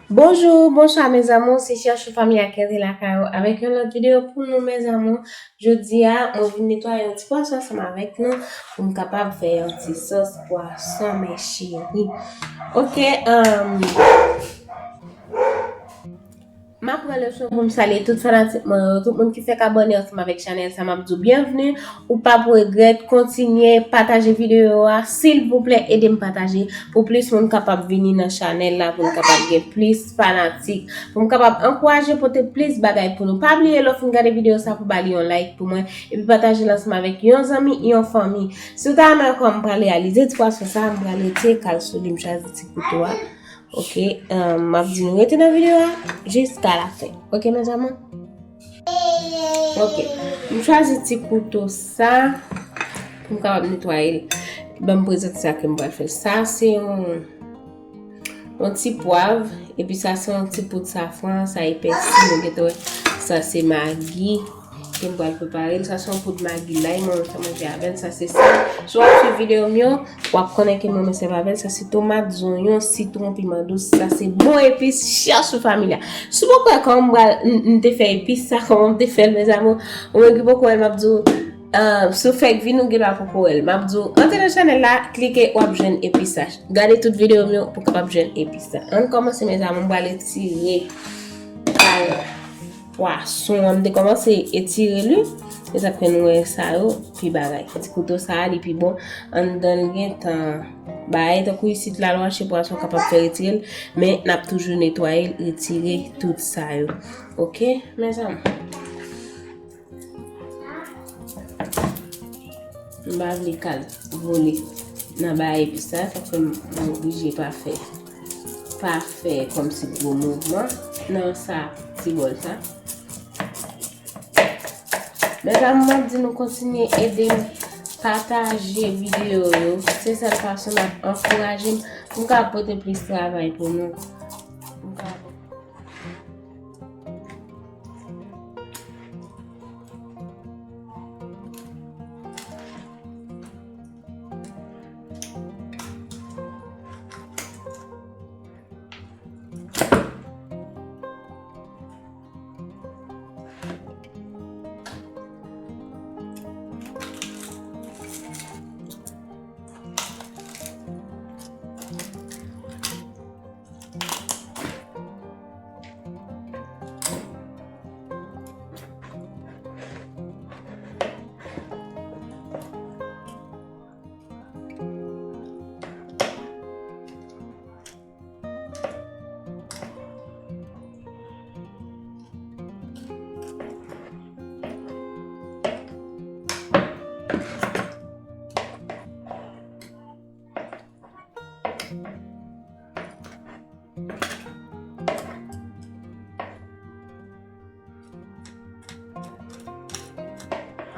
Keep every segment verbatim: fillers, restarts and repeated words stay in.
Bonjou, bonswa mes amours, se Chachou Family Accueil lakay ou avèk yon lòt videyo pou nou mes amours. Jodi a, mwen vin netwaye yon ti pwason ansanm avèk nou pou m kapab fè yon ti sòs pwason mes chéris. Ok, um, m ap pran leson pou m salye tout fanatik mwen yo, tout moun ki fèk abòne ansanm avèk chanèl sa, m ap di w byenvni. Ou p ap regrèt, kontinye pataje videyo a, silvouplè ede m pataje pou plis moun kapab vini nan chanèl la, pou n kapab gen plis fanatik, pou m kapab ankouraje pote plis bagay pou nou. Pa bliye lè w fin gade videyo sa pou ba li yon like pou mwen, epi pataje l ansanm avèk yon zanmi, yon fanmi. Si w ta renmen wè kòman m pral reyalize ti pwason sa, m pral retire kal sou li, m chwazi ti kouto a. Ok, um, m ap di nou rete nan videyo a jiska la fen. Ok mes amours? Ok, m chwazi ti kouto sa pou m kapab netwaye l. Ban m prezante sa ke m pral fè. Sa se yon, yon ti pwav, epi sa se yon ti poud safran, sa e pèsi, nou gentan wè. Sa se magi ke m pral prepare l. Sa se yon poud magi lay, mwen menm sa manje avè l, sa se sèl. Si w ap swiv videyo m yo, w ap konnen ke mwen menm sèvi avè l. Sa se tomat, zonyon, sitwon, piman dous. Sa se bon epis Chachou Family. Si w poko wè kòman m pral, m, m te fè epis sa, kòman m te fè l, mes amours, ou menm ki poko wè l, m ap di w, ah, si w fèk vin, ou gen dwa poko wè l. M ap di w, antre nan chanèl la, klike, w ap jwenn epis sa. Gade tout videyo m yo pou w kapab jwenn epis sa. Ann kòmanse, mes amours, m pral etire kal pwason an. M te kòmanse etire li. E sa k fè nou wè sa yo pi bagay. Ti kouto sa a, li pi bon. Anndan l gentan bay. Tankou isit la, lè w achte pwason, w kapab fè retire l. Men n ap toujou netwaye l, retire tout sa yo. Ok, mes amours? M pa vle kal vole nan bagay epis sa, sa fè m oblije pa fè, pa fè kòmsi gwo mouvman nan sa ti bòl sa. Mes amours, m ap di nou kontinye ede m pataje videyo yo. Se sèl fason n ap ankouraje m pou m kapab pote plis travay pou nou.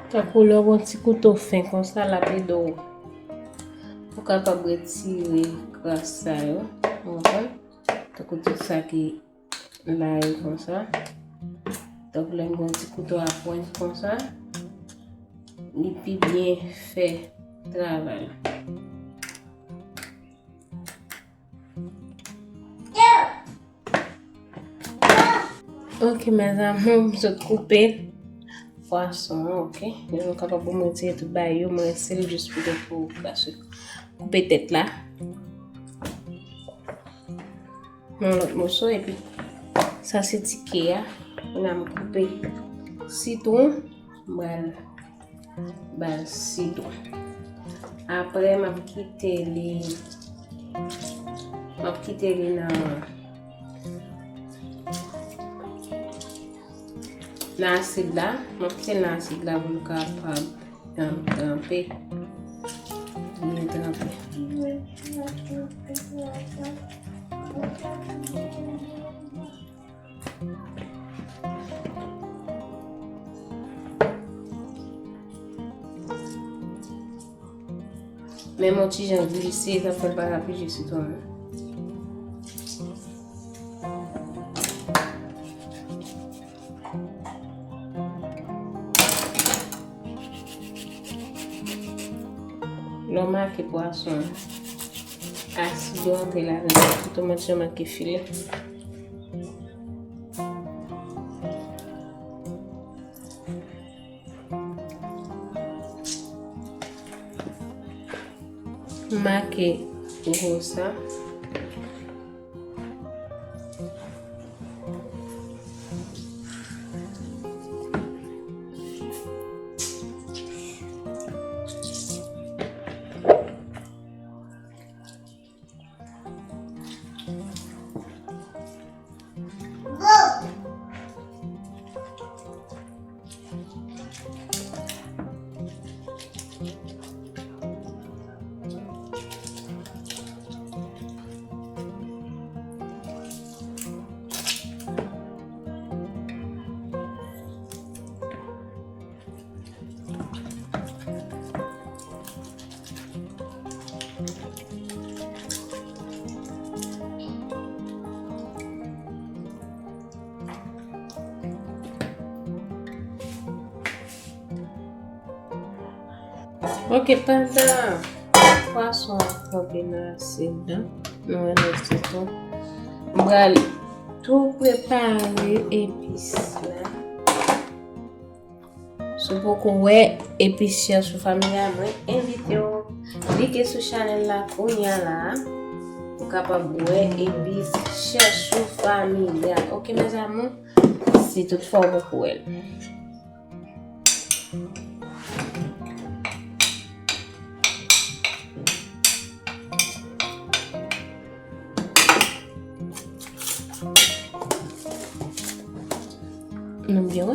Tankou lè w gen yon ti kouto fen konsa, l ap ede w pou w kapab retire kras sa yo. Ou konprann? Tankou tout sa ki la yo konsa. Tankou lè m gen yon ti kouto a pwent konsa, li pi byen fè travay la. Ok, mes amours, m sot koupe pwason an, ok? Jan nou kapab wè, mwen retire tout bagay yo, mwen rense l jis poutèt pou kras yo. Koupe tèt la. Yon lòt moso, epi sa se ti ke a. Kounye a m koupe sitwon, m pral ba l sitwon. Apre, m ap kite li, m ap kite li nan, nan asid la. M ap kite l nan asid la pou l kapab tranpe. Byen tranpe. Men yon ti jan glise, sa fè l pa ka pije sitwon an. Lè w make pwason an, asid yo antre ladan l, sitou mwen te manke file. Make gwo sa. Ok, pandan pwason an kanpe nan asid la, nou wè nan sitwon, m pral tou prepare epis la. Si w poko wè epis Chèchou Familya, mwen envite w klike sou chanèl la kounye a la a pou w kapab wè epis Chèchou Familya. Ok, mes amours, si toutfwa w poko wè l. Nou byen wè.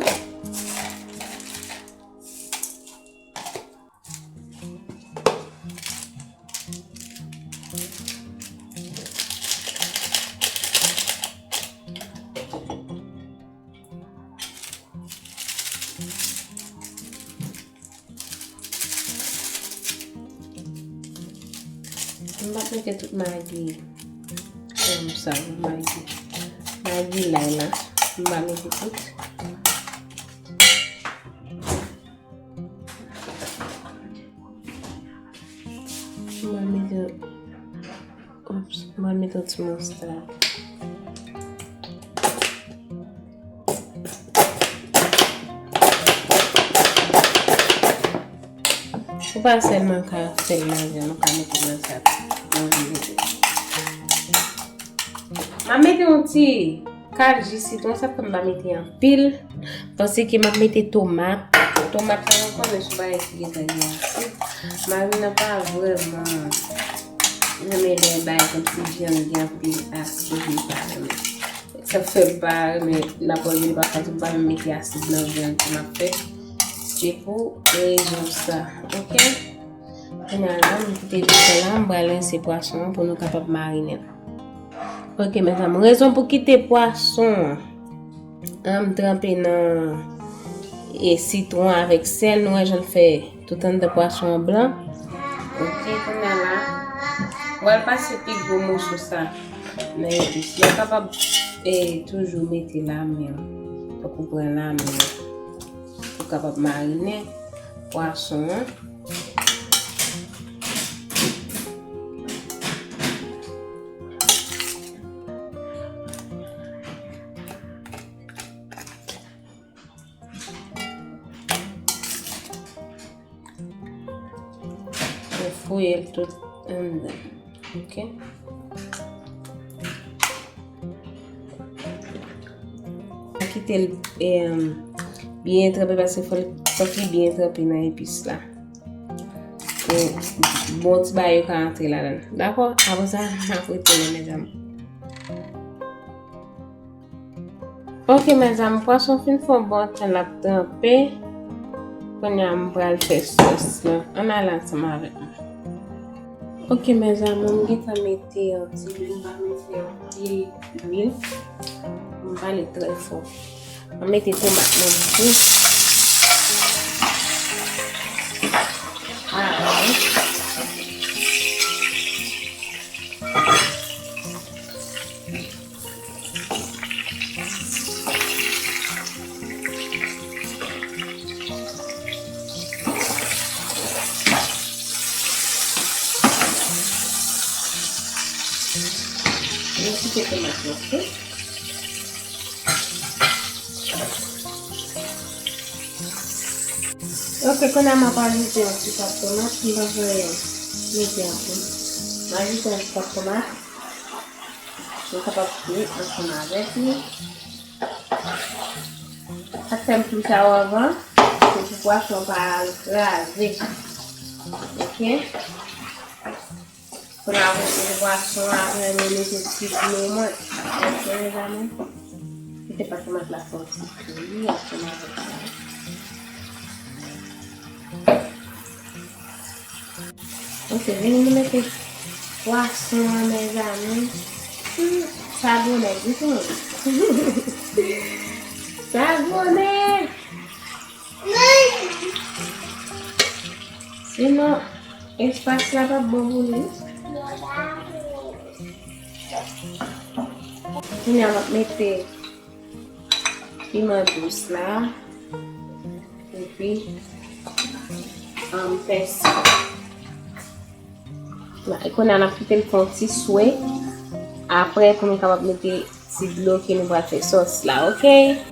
M pa mete tout magi, em, sa, magi, magi lay la. M pa mete tout. M pa mete Oops, mwen mete yon ti mousta. Ou pa sèlman ka fè l nan vyann, ou ka mete nan sa tou. Mwen vin mete. M ap mete yon ti Kal ji sitwon, sa fè m pa mete anpil. Paske m ap mete tomat. Tomat la, nou konnen se yon bagay ki gentan gen asid. Mari m nan pa vrèman renmen lè bagay kòmsi vyann gen anpil asid, li pa renmen. Sa fè m pa renmen, n ap wè gen de pafwa tou m pa menm mete asid nan vyann ke m ap fè. Se pou rezon sa, ok? Kounye a la, m kite li konsa la, m pral rense pwason an pou nou kapab marinen l. Ok, mes amours, rezon pou kite pwason an, m tranpe nan, e, sitwon avèk sèl, nou wè jan l fè tout anndan pwason an blan. Ok, kounye a la, m pral pase pi gwo moso sa nan epis. Ou kapab, e, toujou mete lamen w. Fòk ou pran lamen w pou w kapab marinen pwason an. Ou fouye l tout anndan. Ok. Kite l, em, byen tranpe, paske fò l, fòk li byen tranpe nan epis la. Pou bon ti bagay yo ka antre ladan l. Dakò? Apre sa, n ap retounen, mes amours. Ok, mes amours, pwason fin fè yon bon tan l ap tranpe. Kounye a, m pral fè sòs lan. Ann ale ansanm avèk mwen. Ok, mes amours, m gentan mete yon ti lwil, m pa mete anpil lwil. M pale trè fò. M mete tomat nan tou. Ah, wi. Yon ti pete mat mwen fè. Ok, kounye a m ap ajoute yon ti pat tomat, m pa fè Mete ansanm. M ajoute yon ti kòk tomat. Ou kapab fri ansanm avèk li. Sa k fè m fri sa yo anvan, se pou pwason pa al kraze. Ok? Kounye a, mwen mete pwason an, apre mwen mete ti dlo mwen. Ok, mezanmi? Kite pa tomat la fè yon ti fri ansanm avèk sa. Ok, vini nou mete pwason an, mezanmi. Hmm, sa gwo nèg, wi, tou. Sa gwo nèg. Sinon, espas la p ap bon pou li. Kounye a, m ap mete piman dous la. Epi, um, pèsi. La, e kounye a, n ap kite l fè yon ti swe. Apre, pou nou kapab mete ti dlo ke nou pral fè sòs la, ok?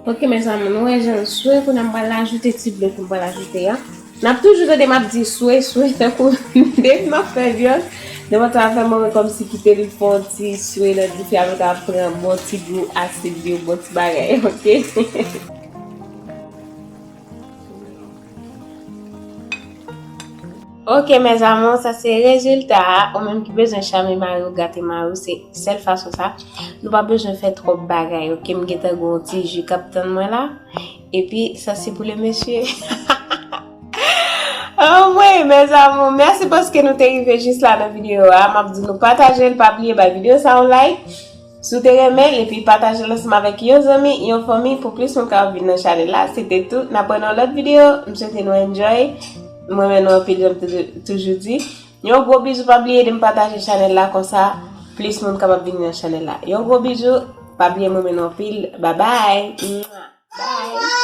Ok, mezanmi, nou wè jan l swe, kounye a m pral ajoute ti dlo ke m pral ajoute a. N ap toujou tande m ap di swe, swe, tankou depi m ap fè vyann, nenpòt sa fè mwen kòmsi kite l fè yon ti swe nan dife a, pou l ka pran bon ti gou asid li, bon ti bagay, ok? Ok, mes amours, sa se rezilta a. Ou menm ki bezwen chame mari w, gate mari w, se sèl fason sa. Nou pa bezwen fè twòp bagay, ok? M gentan gen yon ti ji k ap tann mwen la. Epi, sa se pou le mesye. Anmwey, mes amours, mèsi paske nou te rive jis la nan videyo a. M ap di nou pataje l, pa bliye bay videyo sa yon like. Si w te renmen l, epi pataje l ansanm avèk yon zanmi, yon fanmi, pou plis moun kapab vin nan chanèl la. Se te tou. N ap wè nan yon lòt videyo. M swete nou enjoy. M renmen nou anpil, jan m te toujou di. Yon gwo bizou, pa bliye de m pataje chanèl la, konsa plis moun kapab vin nan chanèl la. Yon gwo bizou, pa bliye m renmen nou anpil. Babay. Bye.